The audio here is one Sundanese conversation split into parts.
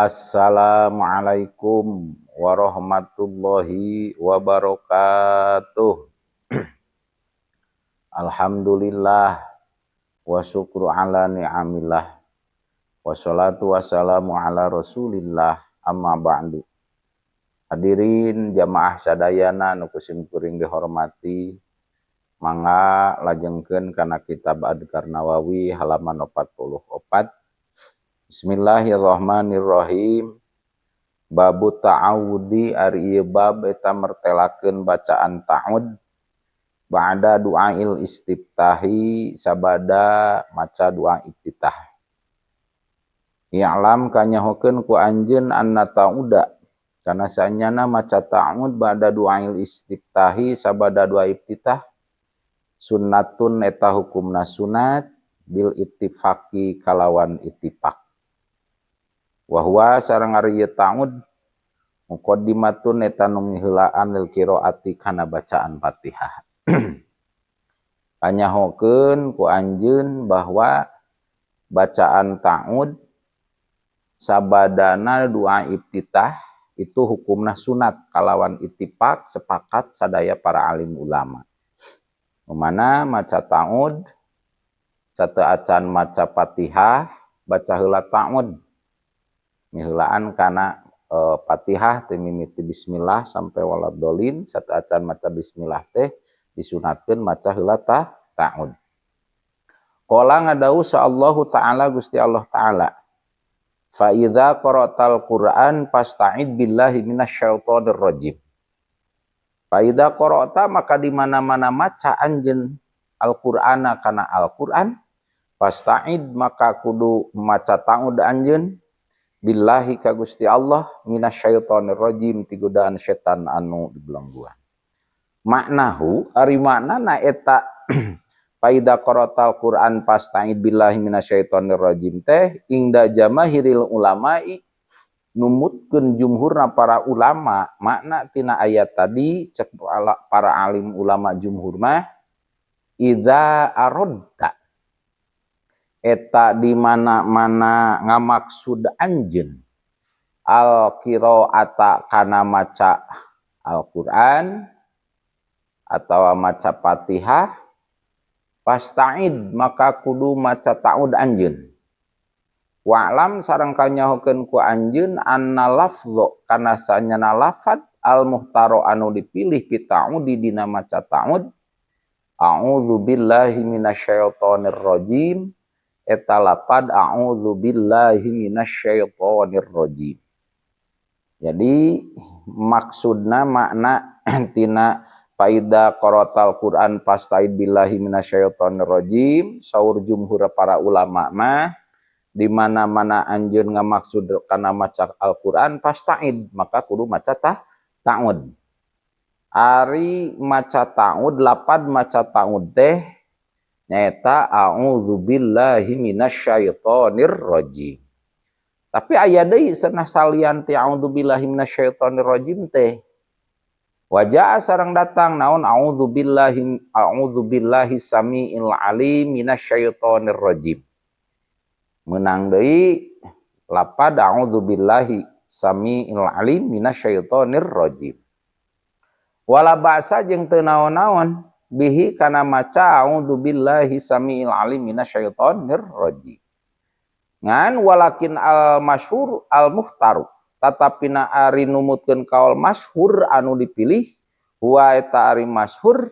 Assalamualaikum warahmatullahi wabarakatuh. Alhamdulillah wa syukru ala ni'amillah wassalatu wassalamu ala rasulillah amma ba'du. Hadirin jamaah sadayana nu ku simkuring dihormati, mangga lajengkeun kana kitab Adkar Nawawi halaman 44. Bismillahirrahmanirrahim. Babu ta'awudi, ari ieu bab eta mertelakeun bacaan ta'ud ba'da du'ail istiftahi, sabada maca doa iftitah. I'lam, kanyahokeun ku anjeun, anna ta'uda, kana saenyana maca ta'ud, ba'da du'ail istiftahi, sabada doa iftitah, sunnatun, eta hukumna sunat, bil ittifaqi, kalawan ittifaq. Wa huwa, sareng ari ieu ta'ud, muqaddimatun, eta nu ngiheulaan, lil qiraati, kana bacaan Fatihah. Kanyahokeun ku anjeun bahwa bacaan ta'ud sabadana doa iftitah itu hukumna sunat kalawan ittifaq, sepakat sadaya para alim ulama. Mana maca ta'ud sateuacan maca Fatihah, baca heula ta'ud miheulaan kana Fatihah teh mimiti bismillah sampai waladolin. Sateuacan maca bismillah teh disunatkeun maca heula ta'ud. Qala, ngadawuh Allahu ta'ala, Gusti Allah ta'ala, fa idza qara'tal Qur'an fasta'id billahi minasyaitonir rajim. Fa idza qara'ta, maka di mana-mana maca anjeun, Al-Qur'ana, kana Al-Qur'an, fasta'id, maka kudu maca ta'ud anjeun, billahi, ka Gusti Allah, minasyaitonir rajim, ti godaan setan anu dibelengguan. Maknahu, ari maknana eta faidza qara'tal Qur'an fasta'id billahi minasyaitonir rajim teh, inda jamahiril ulama'i, numutkeun jumhurna para ulama, makna tina ayat tadi cek para alim ulama jumhur mah, idza aradta, eta di mana-mana ngamaksud anjeun, al qiraata, kana maca Al-Qur'an atau maca Fatihah, fasta'id, maka kudu maca ta'ud anjeun. Wa'lam, sareng kanyahokeun ku anjeun, anna lafdhu, kana sanyana lafad, al muhtaro, anu dipilih, fi ta'udi, dina maca ta'ud, a'udzu billahi minasyaitonir rajim, eta lapad a'udzu billahi minasyaitonir rajim. Jadi maksudna, makna tina faidza qara'tal Quran fasta'id billahi minasyaitonir rajim saur jumhur para ulama mah, di mana-mana anjeun ngamaksud kana maca Al-Qur'an, fasta'id, maka kudu maca ta'ud. Ari maca ta'ud, lapad maca ta'ud teh nyaeta a'udzu billahi minasyaitonir rajim. Tapi aya deui cenah salian ti a'udzu billahi minasyaitonir rajim teh. Wajah, sareng datang naon, a'udzu billahi samiil alim minasyaitonir rajim. Menang deui lapad a'udzu billahi samiil alim minasyaitonir rajim. Wala ba'sa, jeung teu naon-naon, bihi, kana maca a'udzu billahi samiil alim minasyaitonir rajim. Ngan walakin al masyhur al muhtaru, tatapina ari numutkeun kaul masyhur anu dipilih, huwa, eta ari masyhur,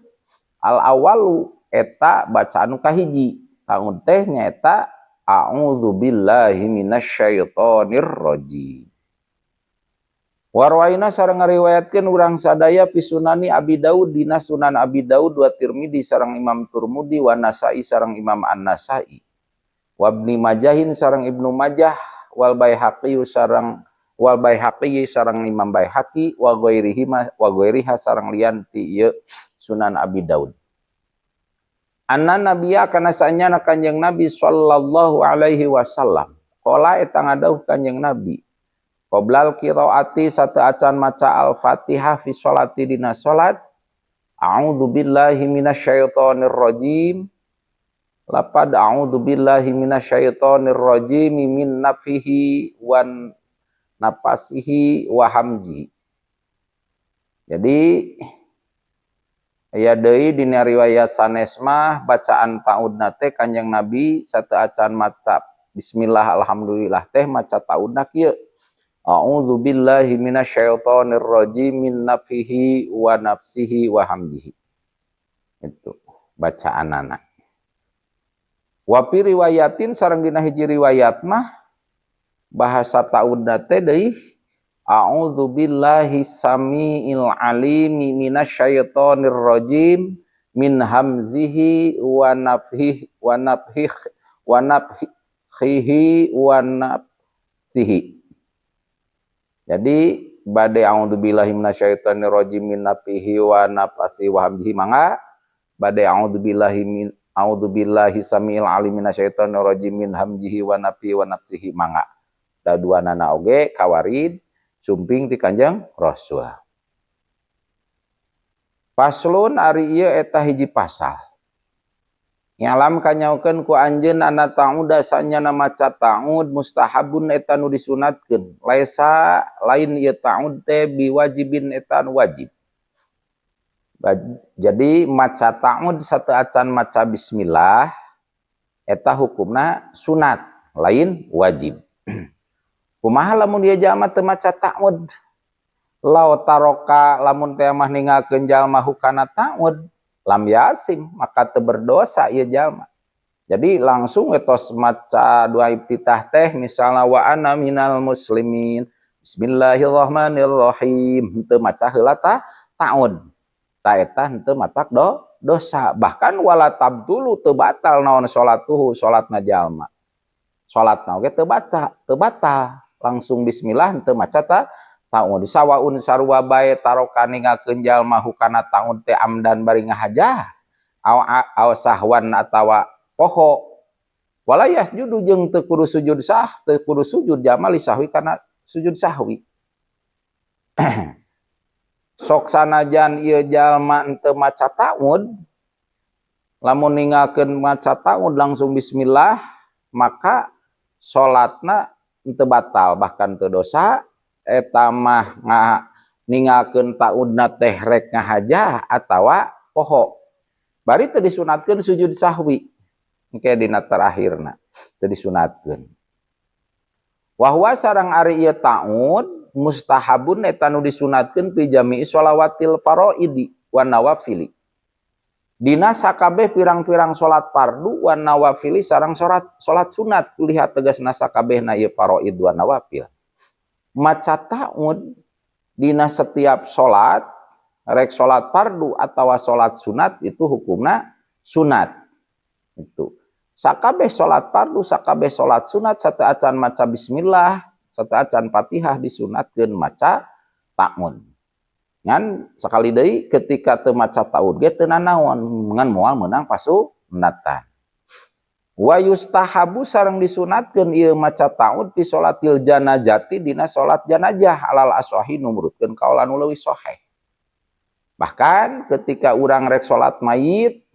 al awalu, eta baca anu kahiji ta'ud teh nyaeta a'udzu billahi minasyaitonir rajim. Warwaina, sareng ngariwayatkeun urang sadaya, fi Sunani Abi Daud, dina Sunan Abi Daud, wa Tirmidzi, sareng Imam Turmudi, wa Nasai, sareng Imam An-Nasai, wa Ibni Majahin, sareng Ibnu Majah, wal Baihaqi, sareng wal Baihaqi, sareng Imam Baihaqi, wa ghairihi, wa ghairiha, sareng lian ti ieu Sunan Abi Daud. Anna nabiyya, kana sanyana Kanjeng Nabi sallallahu alaihi wasallam, qala, eta ngadawuh Kanjeng Nabi, qoblal qiraati, sateuacan maca Al-Fatihah, fi sholati, dina salat, a'udzu billahi minasyaitonir rajim, lapad a'udzu billahi minasyaitonir rajim min nafihi wan nafasihi wa hamzihi. Jadi aya deui dina riwayat sanes mah bacaan ta'udna teh Kanjeng Nabi sateuacan maca bismillah alhamdulillah teh maca ta'udna kieu: a'udzubillahi minasyaitonir rajim min nafihi wa nafsihi wa hamdihi. Itu bacaanana. Wa fi riwayatin sareng dina hiji riwayat mah bahasa ta'udna teh deui a'udzubillahi samiil alimi minasyaitonir rajim min hamzihi wa nafhihi wa nafhihi wa nafhihi wa nafsihi. Jadi bade a'udzubillahi minasyaitonir rajim min nafhihi wa nafsihi wa hamzihi mangga, bade a'udzubillahi samiil alim minasyaitonir rajim min hamzihi wa nafhihi wa nafsihi mangga. Da duanana oge kawarid sumping ti Kanjeng Rasul. Faslun ari ieu eta hiji pasal. Ngalam kanyaukeun ku anjeun anna ta'uda sanyana maca ta'ud mustahabun eta nu disunatkeun. Laisa lain ieu ta'ud teh biwajibin eta nu wajib. Jadi maca ta'ud sateuacan maca bismillah eta hukumna sunat lain wajib. Kumaha lamun ieu jalma teu maca ta'ud? Law taroka lamun teh mah ninggalkeun jalma hukana ta'ud lam yasim maka teu berdosa ieu jalma. Jadi langsung etos maca doa iftitah teh misalna wa ana minal muslimin bismillahirrahmanirrahim henteu maca heula ta'ud. Ta eta henteu matak dosa, bahkan wala tabtulu teu batal naon salatuhu salatna jalma. Salatna oge teu baca, teu batal. Langsung bismillah henteu maca ta'ud. Sawaun sarua bae taroka ninggalkeun jalma hukana ta'ud teh amdan bari ngahajah aw sahwan atawa poho. Wala yasjudu jeung teu kudu sujud sah, teu kudu sujud jalma li sahwi kana sujud sahwi. Sok sanajan ieu jalma henteu maca ta'ud, lamun ninggalkeun maca ta'ud langsung bismillah maka salatna henteu batal bahkan teu dosa. Eta mah ninggalkeun ta'udna teh rek ngahajah atawa poho. Bari teu disunatkeun sujud sahwi engke dina terakhirna teu disunatkeun. Wa huwa sareng ari ieu ta'ud mustahabun eta nu disunatkeun fi jami'i sholawatil faraidi wan nawafili. Dina sakabeh pirang-pirang salat fardu wan nawafili sareng salat sunat lihat tegasna sakabehna ieu faraid wan nawafil. Maca ta'ud dina setiap salat rek salat fardu atawa salat sunat itu hukumna sunat. Itu sakabeh salat fardu sakabeh salat sunat sateuacan maca bismillah sateuacan Fatihah disunatkeun maca ta'ud. Ngan sakali deui ketika teu maca ta'ud ge teu nanaon ngan moal meunang pasunatan. Wa yustahabu sareng disunatkeun ieu maca ta'ud fi sholatil janazati dina salat janazah alal asahi numurutkeun kaula nu leuwih sahih. Bahkan ketika urang rek salat mayit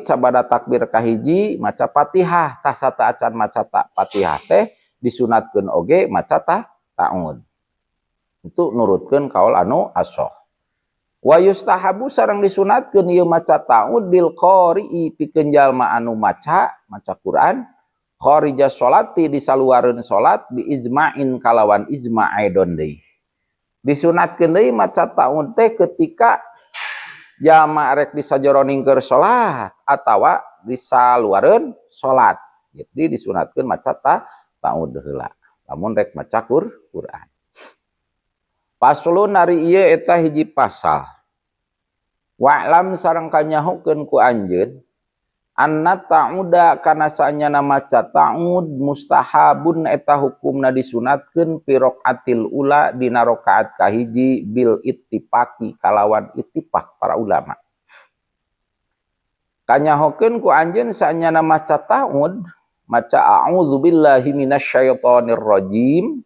sabada takbir kahiji maca Fatihah tah sateuacan maca Fatihah teh disunatkeun oge maca ta'ud. Itu nurutkeun kaul anu asoh. Wa yustahabu sareng disunatkeun ieu maca ta'ud bil qari'i pikeun jalma anu maca Quran kharija sholati di saluareun salat bi ijma'in kalawan ijma' aidon deui. Disunatkeun deui maca ta'ud teh ketika jalma rek disajoroning keur salat atawa disaluareun salat. Jadi disunatkeun maca ta'ud heula lamun rek maca Quran. Faslun ari ieu eta hiji pasal. Wa'lam sareng kanyahokeun ku anjeun anna ta'uda kana saanyana maca ta'ud mustahabun eta hukumna disunatkeun fi raqatil ula dina rakaat kahiji bil ittifaqi kalawan ittifaq para ulama. Kanyahokeun ku anjeun saanyana maca ta'ud maca a'udzubillahi minasyaitonir rajim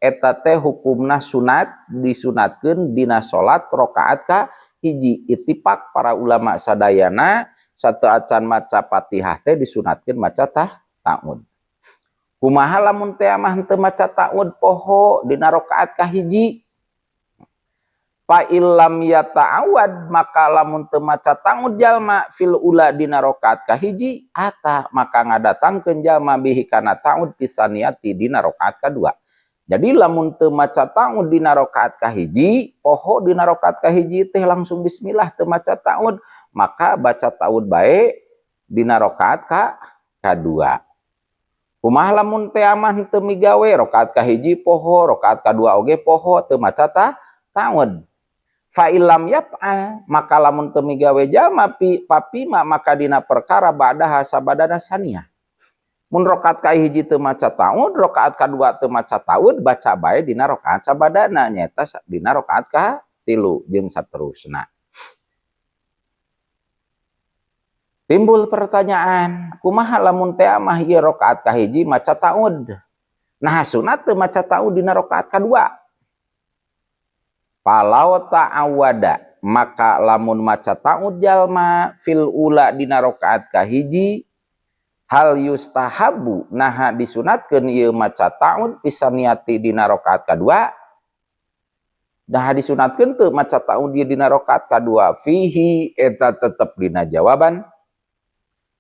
eta teh hukumna sunat disunatkeun dina salat rakaat ka hiji ittifaq para ulama sadayana sateuacan maca Fatihah teh disunatkeun maca ta'ud. Kumaha lamun teh mah henteu maca ta'ud poho dina rakaat kahiji? Fa illam yata'awad maka lamun teu maca ta'ud jalma fil ula dina rakaat kahiji ata maka ngadatangkeun jalma bihi kana ta'ud pisaniati dina rakaat kadua. Jadi lamun teu maca ta'ud dina rakaat kahiji, poho dina rakaat kahiji teh langsung bismillah teu maca ta'ud, maka baca ta'ud bae dina rakaat kadua. Kumaha lamun teh mah teu migawe rakaat kahiji poho, rakaat kadua oge poho teu maca ta'ud. Fa illam yaf'al maka lamun teu migawe jalma papima maka dina perkara ba'daha sabadana saniyah. Mun rakaat kahiji teu maca ta'ud, rakaat kadua teu maca ta'ud, baca bae dina rakaat sabadana nyaeta dina rakaat katilu jeung saterusna. Timbul pertanyaan, kumaha lamun teh mah ieu rakaat kahiji maca ta'ud? Nah sunat teu maca ta'ud dina rakaat kadua. Falau ta'awada maka lamun maca ta'ud jalma fil ula dina rakaat kahiji hal yustahabu naha disunatkeun ieu maca ta'ud pisaniati dina rakaat kadua. Nah disunatkeun teu maca ta'ud ieu dina rakaat kadua fihi eta tetep dina jawaban.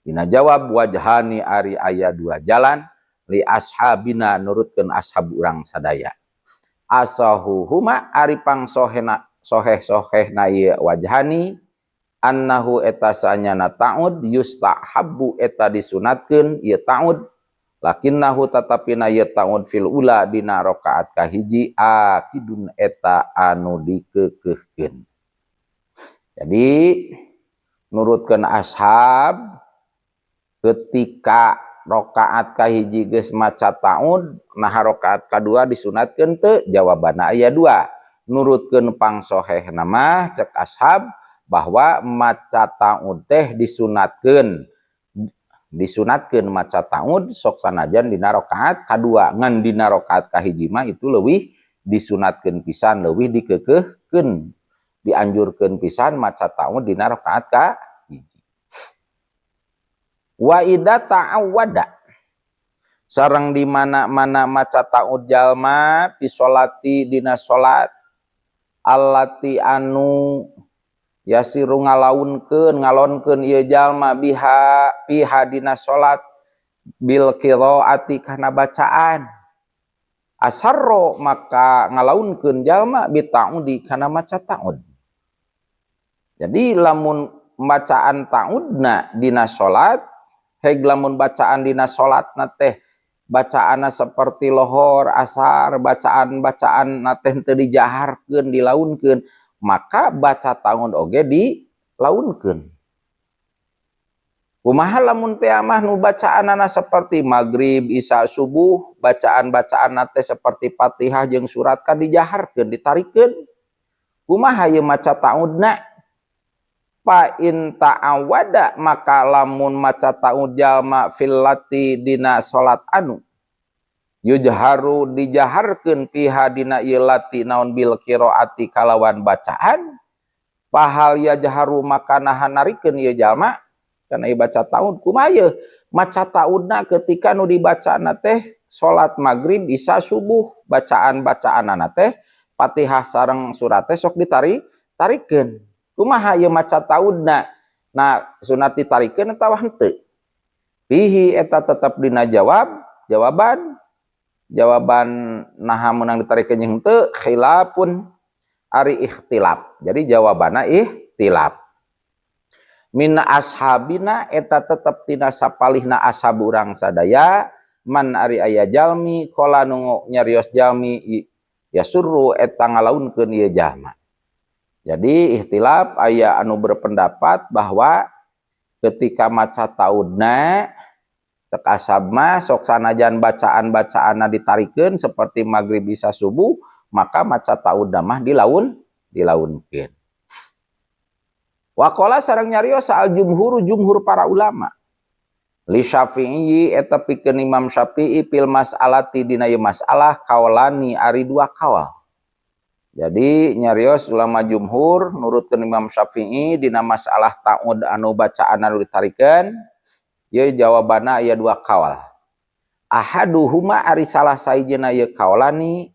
Dina jawab wajhani ari aya dua jalan li ashabina nurutkeun ashab urang sadaya. Asahuhuma ari pangsohena soheh-sohehna ieu wajhani annahu eta sanyana ta'ud yustahabbu eta disunatkeun ieu ta'ud lakinnahu tatapina ieu ta'ud fil ula dina rakaat kahiji akidun eta anu dikekeuhkeun. Jadi nurutkeun ashab ketika rakaat kahiji geus maca ta'ud nah rakaat kadua disunatkeun teu? Jawabanna aya dua. Nurutkeun pangsohehna mah cek ashab bahwa maca ta'ud teh disunatkeun. Disunatkeun maca ta'ud sok sanajan dina rakaat kadua, ngan dina rakaat kahiji mah itu leuwih disunatkeun pisan, leuwih dikekeuhkeun, dianjurkeun pisan maca ta'ud dina rakaat kahiji. Wa idza ta'awwada sareng di mana-mana maca ta'ud jalma fi sholati dina salat allati anu yasiru ngalaunkeun ngalonkeun ieu jalma biha fiha dina salat bil qiraati kana bacaan asarro maka ngalaunkeun jalma bi ta'udi kana maca ta'ud. Jadi lamun bacaan ta'udna dina salat heg lamun bacaan dina salatna teh bacaanna seperti lohor asar bacaan-bacaan na teh teu dijaharkeun dilaunkeun maka baca ta'ud oge dilaunkeun. Kumaha lamun teh mah nu bacaanana seperti maghrib, isya, subuh, bacaan-bacaanna teh seperti Fatihah jeung surat kan dijaharkeun ditarikeun. Kumaha ieu maca ta'udna? Fa in ta'awada maka lamun maca ta'ud jalma fil lati dina salat anu yujharu dijaharkeun fiha dina ieu lati naon bil qiraati kalawan bacaan pahal yajharu maka nahan narikeun ieu jalma kana ieu baca ta'ud. Kumaha ieu maca ta'udna ketika nu dibacana teh salat maghrib isya subuh bacaan-bacaanana teh Fatihah sareng surat teh sok ditarik-tarikeun. Kumaha ieu maca ta'udna? Nah sunat ditarikeun atawa henteu? Fihi eta tetep dina jawab jawaban jawaban naha meunang ditarikeun jeung henteu khilafun ari ikhtilaf. Jadi jawabanna ikhtilaf. Min ashabina eta tetep tina sapalihna ashab urang sadaya man ari aya jalmi qala nu nyarios jalmi yasurru eta ngalaunkeun ieu jalma. Jadi ikhtilaf aya anu berpendapat bahwa ketika maca ta'udna cek ashab mah sok sanajan bacaan-bacaanna ditarikeun seperti maghrib isya subuh maka maca ta'udna mah dilaunkeun. Waqala sareng nyarios al jumhur jumhur para ulama li Syafi'i eta pikeun Imam Syafi'i fil mas'alati dina ieu masalah kaulani ari dua kaul. Jadi nyarios ulama jumhur nurutkeun Imam Syafi'i dina masalah ta'ud anu bacaan anu ditarikeun ieu jawabanna aya dua kaul. Ahaduhuma ari salah sahijina ieu kaolani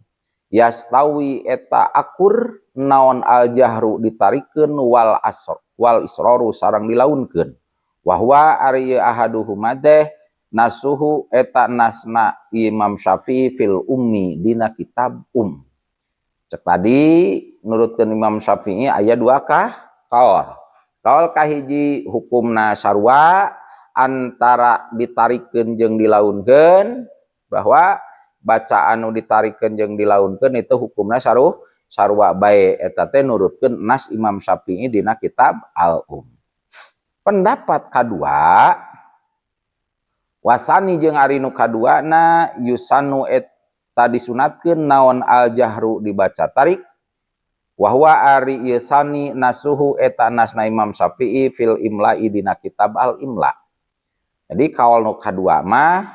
yastawi eta akur naon al jahru ditarikeun wal asr wal israru sareng dilaunkeun. Wahwa ari ieu ahaduhuma teh nasuhu eta nasna Imam Syafi'i fil ummi dina kitab um. Cek tadi nurutkeun Imam Syafi'i aya dua kah kaol. Kaol kahiji hukumna sarua antara ditarikeun jeung dilaunkeun, bahwa bacaan nu ditarikeun jeung dilaunkeun itu hukumna sarua bae, eta teh nurutkeun nas Imam Syafi'i dina kitab Al-Um. Pendapat kadua wasani jeung ari nu kaduana yusanu eta disunatkeun naon al jahru dibaca tarik, wahwa ari ieu sani nasuhu eta nasna Imam Syafi'i fil imla'i dina kitab al imla. Jadi kaol nu kadua mah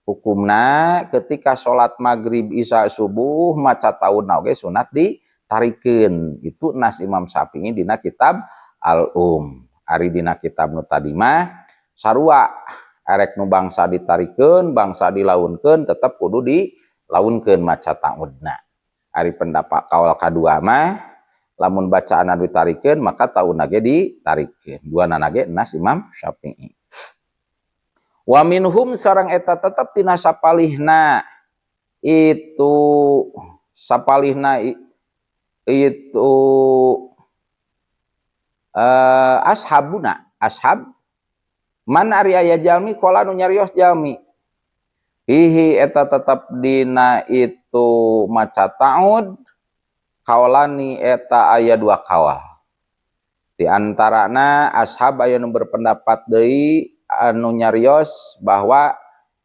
hukumna ketika salat maghrib isya subuh maca taunna oge sunat ditarikeun, itu nas Imam Syafi'i dina kitab Al-Um. Ari dina kitab nu tadi mah sarua erek nu bangsa ditarikeun bangsa dilaunkeun tetep kudu dilaunkeun maca taudna. Ari pendapat kaol kadua mah lamun bacaan anu ditarikeun maka taunna ge ditarikeun, duanana ge nas Imam Syafi'i. Wa minhum sareng eta tetep tina sapalihna itu sapalihna itu ashabuna ashab man ari aya jalmi qala nu nyarios jalmi ihi eta tetep dina itu maca ta'ud kaolani eta aya dua kawal. Di antarana ashab aya nu berpendapat deui anu nyarios bahwa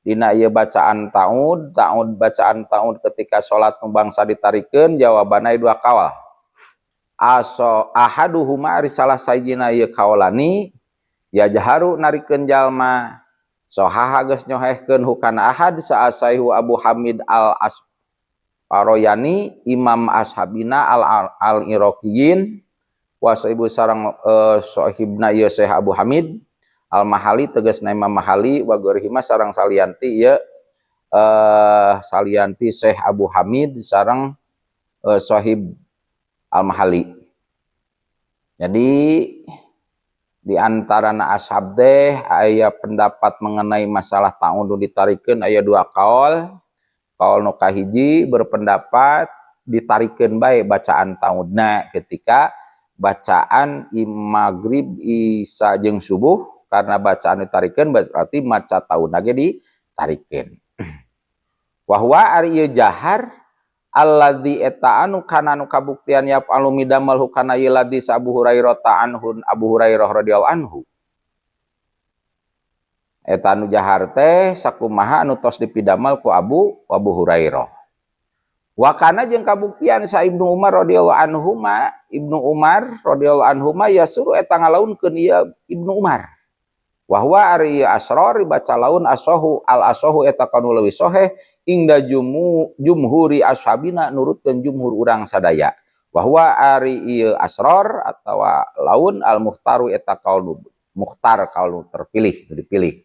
dina ieu bacaan ta'ud, ta'ud bacaan ta'ud ketika salat nu bangsa ditarikeun jawabanna dua kawal. Aso ahaduhuma ari salah sahijina ieu kaolani yajharu narikeun jalma sohaha geus nyohehkeun hukana ahad saasaihu Abu Hamid al Asfaroyani imam ashabina al Iraqiyin wa sahibu sareng sahibna ieu Syekh Abu Hamid al Mahali tegasna Imam Mahali wa gorihima sareng salianti ieu salianti Syekh Abu Hamid sareng sahib al Mahali. Jadi di antara ashab teh aya pendapat mengenai masalah ta'ud nu ditarikeun aya dua kaol. Kaol nu kahiji berpendapat ditarikeun bae bacaan ta'udna ketika bacaan maghrib isya jeung subuh, karena bacaan ditarikeun berarti maca ta'udna ge ditarikeun. Wahwa ari ieu jahar alladzi eta anu kana anu kabuktian yaf'alu midamel hukana ieu ladzi sa Abu Hurairah ta'anhun Abu Hurairah radhiyallahu anhu. Eta anu jahar teh sakumaha anu tos dipidamel ku Abu Hurairah. Wa kana jeung kabuktian sa Ibnu Umar radhiyallahu anhuma, Ibnu Umar radhiyallahu anhuma yasuru eta ngalaunkeun ieu Ibnu Umar. Wahwa ari asror dibaca laun asohu al asohu eta kanu leuwih soheh ingda jumhuri ashabina nurutkeun jumhur urang sadaya. Wahwa ari ieu asror atawa laun al muhtaru eta kaul mukhtar kaul terpilih dipilih.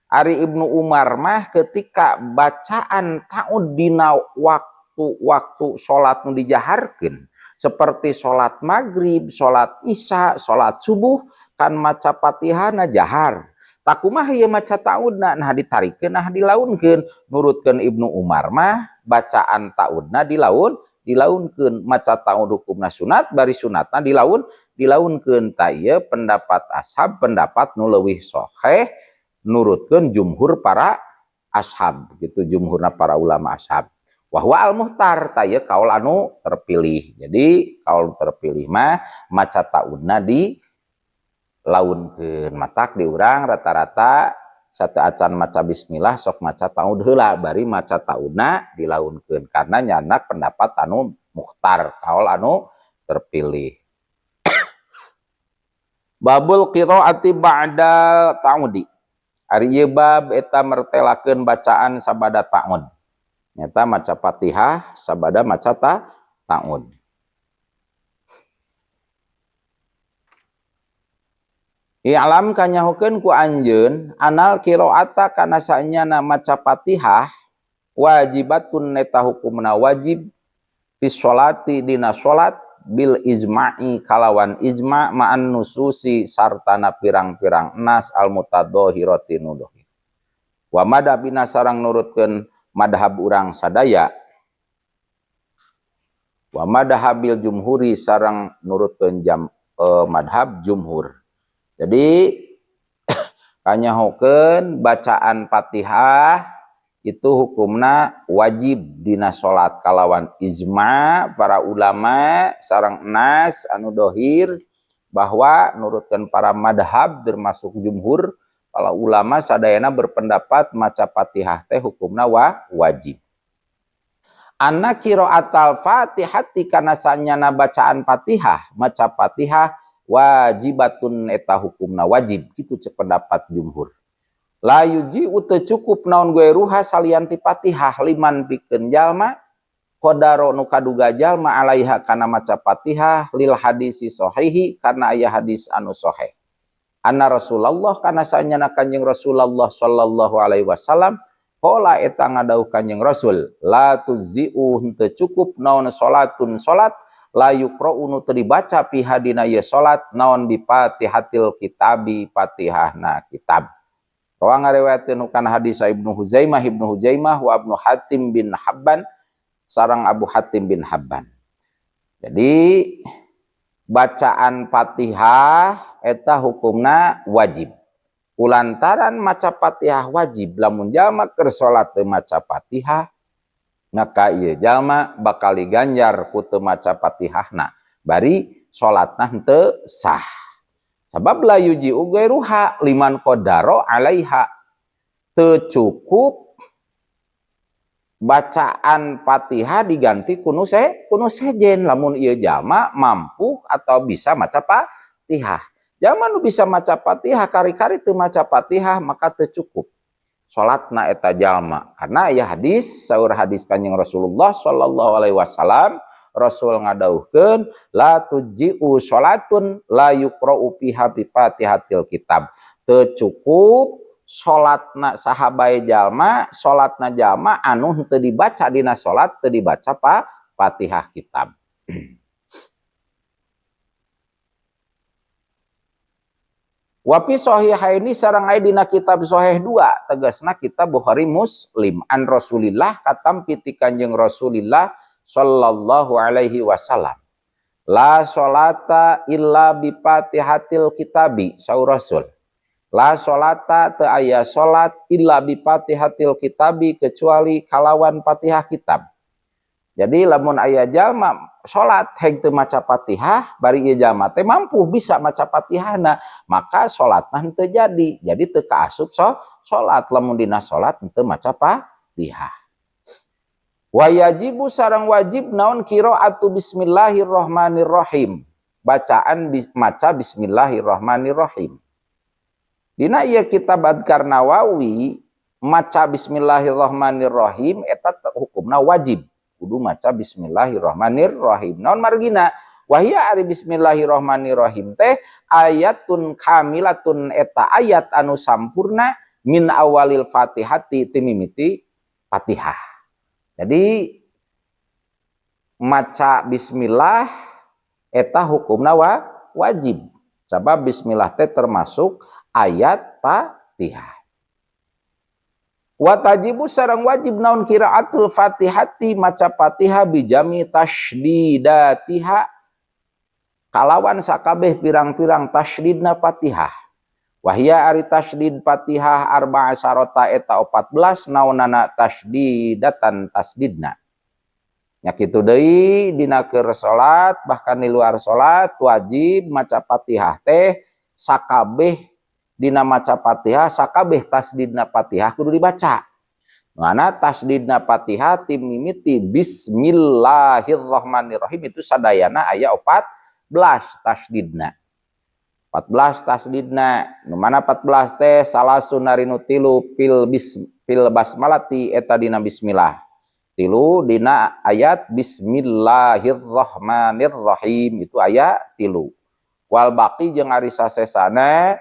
Ari Ibnu Umar mah ketika bacaan ta'ud dina waktu-waktu salat nu dijaharkeun seperti salat maghrib, salat isya, salat subuh kan maca Fatihahna jahar. Takumaha ieu maca ta'udna nah ditarikeun nah dilaunkeun. Nurutkeun Ibnu Umar mah bacaan ta'udna dilaunkeun, maca ta'ud hukumna sunat bari sunatna dilaunkeun. Ta ieu pendapat ashab pendapat nu leuwih sahih nurutkeun jumhur para ashab gitu, jumhurna para ulama ashab. Wahwa al muhtar ta ieu kaul anu terpilih. Jadi kaul terpilih mah maca ta'udna di launkeun. Matak di urang rata-rata satu acan maca bismillah sok maca ta'ud heula bari maca ta'udna dilaunkeun karena nyanak pendapat anu mukhtar kaul anu terpilih. Babul qiraati ba'dal ta'udi. Ari ieu bab eta mertelakeun bacaan sabada ta'ud. Nyata maca Fatihah sabada maca ta'ud. I'lam kanyahokeun ku anjeun anal qiraata kana saenyana maca Fatihah wajibatun eta hukumna wajib fi sholati dina salat bil ijma'i kalawan ijma' ma'an nususi sartana pirang-pirang nas al mutadhahirati nudohir wa madhabina sarang nurutkeun madhab urang sadaya wa madhabil jumhuri sarang nurutkeun madhab jumhur. Jadi kanyahokeun bacaan Fatihah itu hukumna wajib dina salat kalawan ijma para ulama sareng nas anu dohir bahwa nurutkeun para madhab termasuk jumhur para ulama sadayana berpendapat maca Fatihah teh hukumna wajib. Anna qiraatal Fatihati kana sanyana bacaan Fatihah maca Fatihah wajibatun eta hukumna wajib kitu cek pendapat jumhur. La yuji teu cukup naon gairuha salian ti Fatihah liman pikeun jalma qadaro nu kaduga jalma alaiha kana maca Fatihah lil hadisi sahihi kana aya hadis anu sahih. Anna Rasulullah kana sanyana Kanjeng Rasulullah sallallahu alaihi wasallam qala eta ngadauh Kanjeng Rasul la tuzi'u henteu cukup naon salatun salat la yuqra'u nu teu dibaca fiha dina ieu salat naon bi Fatihatil kitabi Fatihahna kitab. Rawa ngariwayatkeun kana hadis Ibnu Huzaimah wa Ibnu Hatim bin Habban sareng Abu Hatim bin Habban. Jadi bacaan Fatihah eta hukumna wajib. Kulantaran maca Fatihah wajib lamun jalma keur salat teu maca Fatihah maka ieu jalma bakal diganjar ku teu maca Fatihahna bari salatna henteu sah. Sabab la yuji'u gairuha liman qadara alaiha teu cukup bacaan Fatihah diganti kunu sejen lamun ieu jalma mampu atau bisa maca Fatihah. Jalma nu bisa maca Fatihah kari-kari teu maca Fatihah maka teu cukup salatna eta jalma. Karena aya hadis saur hadis Kanjeng Rasulullah sallallahu alaihi wasallam Rasul ngadauhkeun la tuji'u salatun la yuqra'u fiha bi Fatihatil kitab. Teu cukup salatna sahabae jalma, salatna jalma anu henteu dibaca dina salat teu dibaca Fatihah kitab. Wa fi sahihaini sareng aya dina kitab sahih 2 tegasna kitab Bukhari Muslim an Rasulillah katampi ti Kanjeng Rasulillah sallallahu alaihi wasallam la sholata illa bi Fatihatil kitabi saur Rasul la sholata teu aya salat illa bi Fatihatil kitabi kecuali kalawan Fatihah kitab. Jadi lamun aya jalma salat heg teu maca Fatihah bari ieu jalma teh mampu bisa maca Fatihahna maka salatna henteu jadi. Jadi teu kaasup salat lamun dina salat henteu maca Fatihah. Wa yajibu sareng wajib naon qiraatu bismillahirrahmanirrahim. Bacaan maca bismillahirrahmanirrahim. Dina ieu kitab Adkar Nawawi maca bismillahirrahmanirrahim eta hukumna wajib. Kudu maca bismillahirrahmanirrahim. Naon margina? Wahia ari bismillahirrahmanirrahim teh ayatun kamilatun eta ayat anu sampurna min awalil Fatihati timimiti Fatihah. Jadi maca bismillah eta hukumna wajib. Sabab bismillah teh termasuk ayat Fatihah. Wa tajibu sareng wajib naon qiraatul Fatihati maca Fatihah bijami tasydidatiha kalawan sakabeh pirang-pirang tasydidna Fatihah. Wahia ari tasydid Fatihah arba'a sarota eta 14 naonana tasydidatan tasdidna. Nya kitu deui dina keur salat bahkan di luar salat wajib maca Fatihah teh sakabeh dina maca Fatihah sakabeh tasdidna Fatihah kudu dibaca. Mana tasdidna Fatihah timimiti bismillahirrahmanirrahim itu sadayana aya 14 tasdidna. 14 tasdidna. Nu mana 14 teh salasun narinu tilu fil basmalati eta dina bismillah. Tilu dina ayat bismillahirrahmanirrahim itu aya tilu. Wal baqi jeung ari sasesana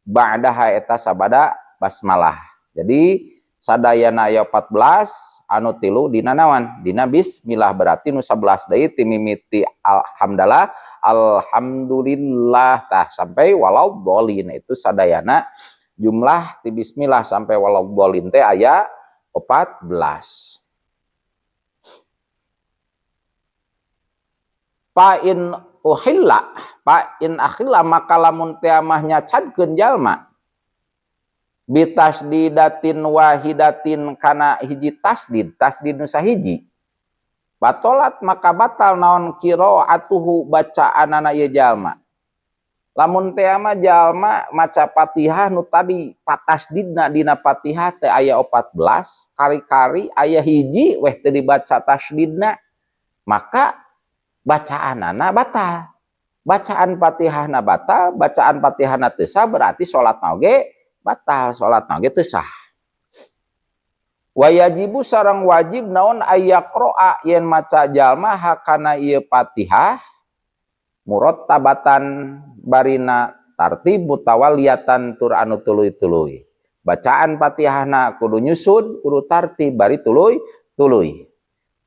ba'daha eta sabada basmalah. Jadi sadayana aya 14 anu 3 dina naon? Dina bismillah, berarti nu 11 deui ti mimiti alhamdulillah alhamdulillah tah sampai walau dolin itu sadayana jumlah ti bismillah sampai walau dolin teh aya 14. Fa in uhilla fa in akhilla maka lamun teh mah nyacadkeun jalma bitasdidatin wahidatin kana hiji tasdid, tasdid nu sahiji, batolat maka batal naon qiraatuhu bacaanana ieu jalma. Lamun teh mah jalma maca Fatihah nu tadi patasdidna dina Fatihah teh aya 14, kari-kari aya hiji weh teu dibaca tasdidna, maka bacaanana batal. Bacaan Fatihahna batal, bacaan Fatihahna teu sah, berarti salatna oge batal, salatna oge teu sah. Wa yajibu sareng wajib naon ayyaqra'a yen maca jalma hakana ieu Fatihah murattabatan barina tartib mutawaliyatan tur anu tuluy-tuluy. Bacaan Fatihahna kudu nyusun, kudu tartib bari tuluy-tuluy.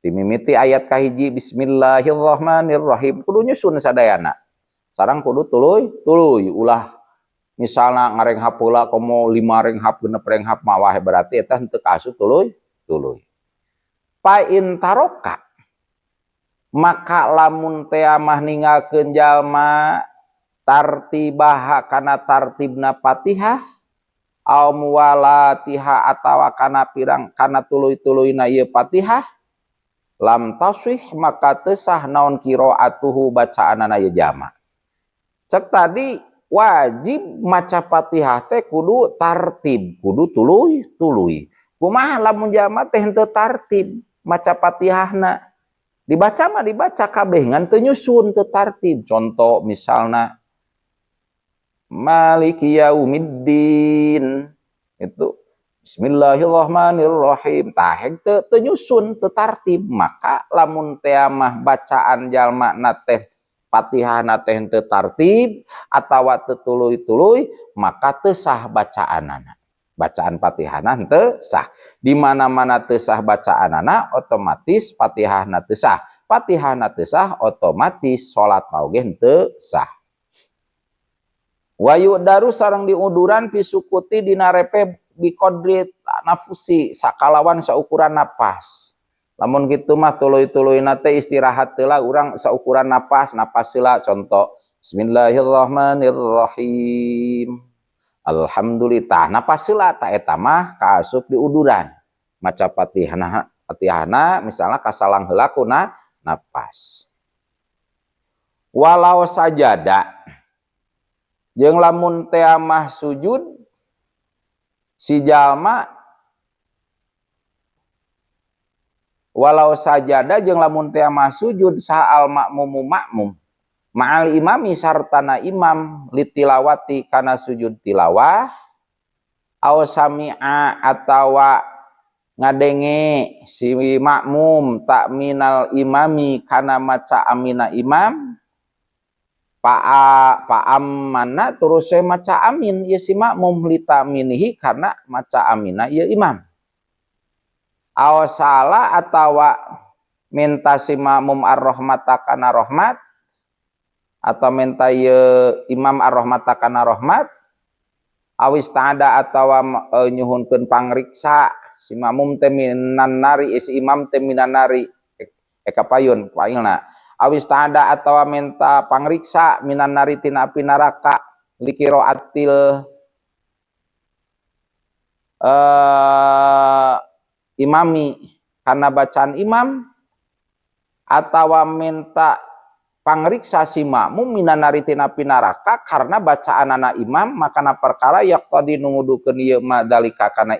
Dimimiti ayat kahiji bismillahirrahmanirrahim kudu nyusun sadayana. Sareng kudu tuluy-tuluy, ulah misalna ngarenghap heula komo 5 renghap 6 renghap mawah berarti eta henteu kaasup tuluy-tuluy. Fa in taroka maka lamun teh mah ninggalkeun jalma tartibaha kana tartibna Fatihah au muwalatiha atawa kana pirang kana tuluy-tuluyna ieu Fatihah lam tasih maka teu sah naon qiraatuhu bacaanana ieu jalma. Cek tadi wajib maca Fatihah teh kudu tartib, kudu tuluy-tuluy. Kumaha lamun jalma teh henteu tartib maca Fatihahna? Dibaca mah dibaca kabeh ngan teu nyusun, teu tartib. Contoh misalna Maliki yaumiddin itu bismillahirrahmanirrahim tah teu nyusun, teu tartib. Maka lamun teh mah bacaan jalma na teh Fatihahna teh henteu tartib atawa teu tuluy-tuluy maka teu sah bacaanana. Bacaan Fatihahna henteu sah. Di mana-mana teu sah bacaanana otomatis Fatihahna teu sah. Fatihahna teu sah otomatis salat oge henteu sah. Wa yu'daru sareng diuduran pisukuti dina repe biqadri nafusi sakalawan saukuran napas. Lamun kitu mah tuluy-tuluyna teh istirahat heula urang saukuran napas, napas heula contoh bismillahirrahmanirrahim. Alhamdulillah napas heula ta eta mah kaasup diuduran. Maca Fatihahna, Fatihahna misalna kasalang heula kuna napas. Walau sajada jeung lamun teh mah sujud si jalma walau sajada jeung lamun teh mah sujud saha al makmumu makmum ma'al imami sartana imam litilawati kana sujud tilawah aw sami'a atawa ngadenge si makmum takminal imami kana maca amina imam pa'amana terus saya maca amin ieu si makmum litaminihi karena maca amina ieu imam. Aw salah atawa minta si makmum ar-rahmata kana rahmat atau minta ieu imam ar-rahmata kana rahmat awis ta'ada atawa nyuhunkeun pangriksa si makmum teh minan nari si imam teh minan nari eka payun pailna awis ta'ada atawa minta pangriksa minan nari tina api neraka liqiraatil imami karena bacaan imam atawa minta pangriksa si makmum minan nari tina api neraka karena bacaan anak imam makana perkara yaqtadi nungudukeun ieu ma dalika kana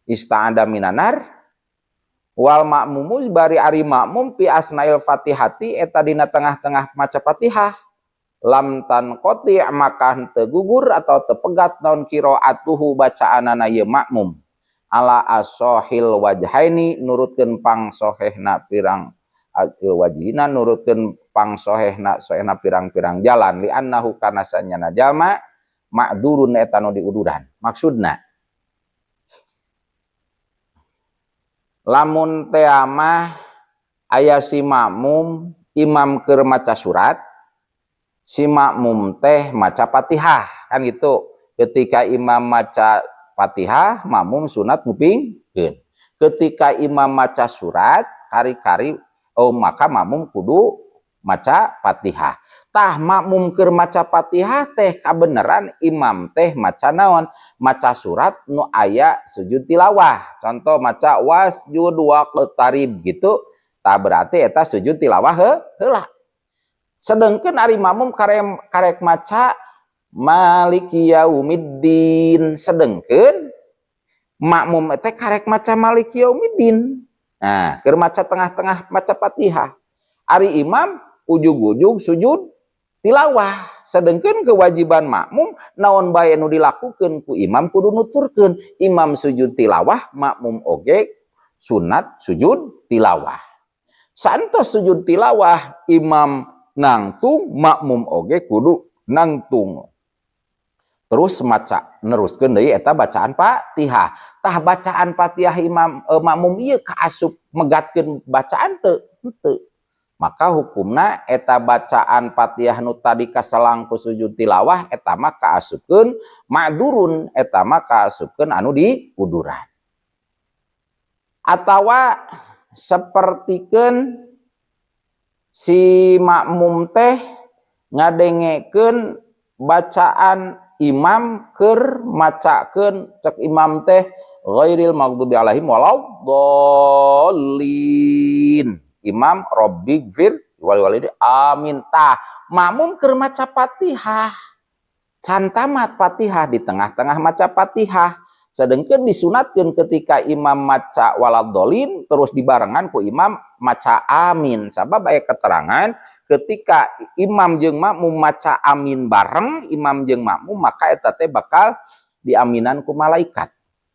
ista'ada minanar wal makmumu bari ari makmum pi asnail fatihati eta dina tengah-tengah maca Fatihah lam tanqati maka henteu gugur atau tepegat naon qiraatuhu bacaanana ieu makmum ala asohil wajhaini nurutkeun pangsohehna pirang al wajhina nurutkeun pangsohehna sohehna pirang-pirang jalan li annahu kana sanyana jalma ma'dzurun eta nu diuduran. Maksudna lamun teh mah aya si makmum imam keur maca surat, si makmum teh maca Fatihah kan gitu. Ketika imam maca Fatihah, makmum sunat ngupingkeun. Ketika imam maca surat kari-kari oh maka makmum kudu maca Fatihah. Tah makmum keur maca Fatihah teh kabeneran imam teh maca naon? Maca surat nu aya sujud tilawah. Contoh maca wasjud waqtarib gitu. Tah berarti eta sujud tilawah heula. Sedengkeun ari makmum karek maca Maliki Yaumiddin, sedengkeun makmum teh karek maca Maliki Yaumiddin. Nah, keur maca tengah-tengah maca Fatihah. Ari imam ujug-ujug sujud tilawah. Sedengkeun kewajiban makmum naon bae nu dilakukeun ku imam kudu nuturkeun. Imam sujud tilawah, makmum oge sunat sujud tilawah. Saentos sujud tilawah, imam nangtung, makmum oge kudu nangtung. Terus maca neruskeun deui eta bacaan Fatihah. Tah bacaan Fatihah imam makmum ieu kaasup megatkeun bacaan teu? Henteu. Maka hukumna eta bacaan Fatihah nu tadi kaselang ku sujud tilawah eta mah kaasupkeun ma'dzurun, eta mah kaasupkeun anu diuduran. Atawa sapertikeun si makmum teh ngadengekeun bacaan imam keur macakeun cek imam teh ghairil maghdubi alaihim waladdallin. Imam rabbighfir wal walidi amin. Tah makmum keur maca Fatihah can tamat Fatihah di tengah-tengah maca Fatihah. Sedengkeun disunatkeun ketika imam maca waladdallin terus dibarengan ku imam maca amin. Sabab aya keterangan ketika imam jeung makmum maca amin bareng, imam jeung makmum maka eta teh bakal diaminan ku malaikat.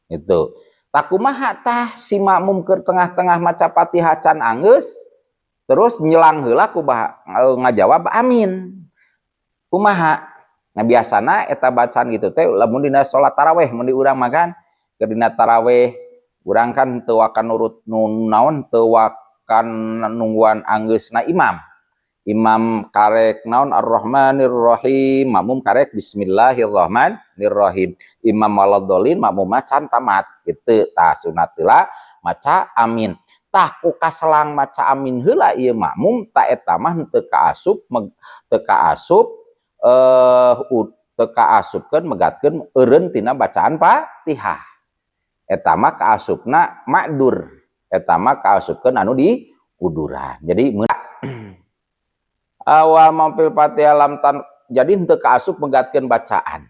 Itu. Tah kumaha tah si makmum keur tengah-tengah maca Fatihah can anggeus terus nyelang heula ku ngajawab amin. Kumaha? Nah biasana eta bacaan gitu teh lamun dina salat tarawih mun di urang mah kan keur dina tarawih urang kan teu wakan nurut nu naon teu wakan nungguan anggeusna imam. Imam karek naon Ar-Rahmanir-Rahim, makmum karek Bismillahirrahmanirrahim. Imam waladhdallin makmum mah can tamat gitu. Tah sunat heula maca amin. Tah ku kaselang maca amin heula ieu makmum ta eta mah teu kaasup teu kaasup teu kaasupkeun megatkeun eureun tina bacaan Fatihah. Eta mah kaasupna ma'dur. Eta mah kaasupkeun anu diuduran. Jadi awal mampil Fatihah lam tan jadi henteu kaasup megatkeun bacaan.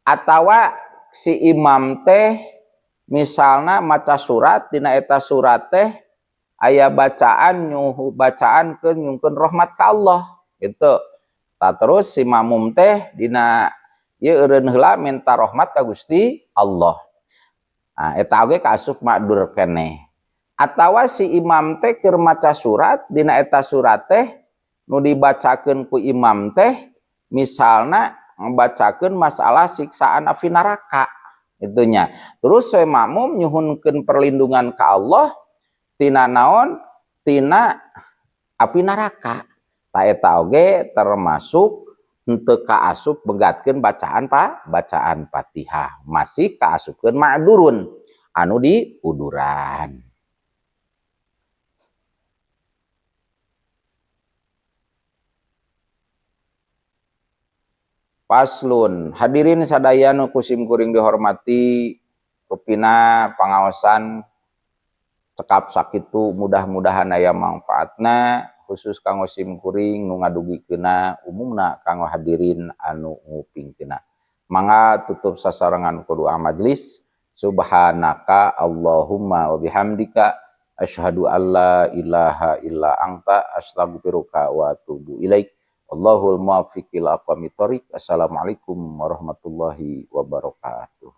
Atawa si imam teh misalna maca surat dina eta surat teh aya bacaan nyuhu bacaan keur nyungkeun rahmat ka Allah gitu. Tah terus si makmum teh dina ieu eureun heula minta rahmat ka Gusti Allah. Nah eta oge kaasup ma'dur keneh. Atawa si imam teh keur maca surat dina eta surat teh nu dibacakeun ku imam teh misalna ngabacakeun masalah siksaan api neraka itunya. Terus we makmum nyuhunkeun perlindungan ka Allah tina naon? Tina api neraka. Ta eta oge termasuk henteu kaasup begatkeun bacaan bacaan Fatihah, masih kaasupkeun ma'dzurun anu diuduran. Paslon, hadirin sadaya nu ku sim kuring dihormati, rupina pangaosan cekap sakitu mudah-mudahan aya manfaatna khusus kanggo sim kuring nu ngadugikeunna umumna kanggo hadirin anu ngupingkeunna. Mangga tutup sasarengan ku doa majelis. Subhanaka Allahumma wa bihamdika asyhadu alla ilaha illa anta astaghfiruka wa atubu ilaik. Allahul muwaffiq ila aqwamit thoriq. Assalamualaikum warahmatullahi wabarakatuh.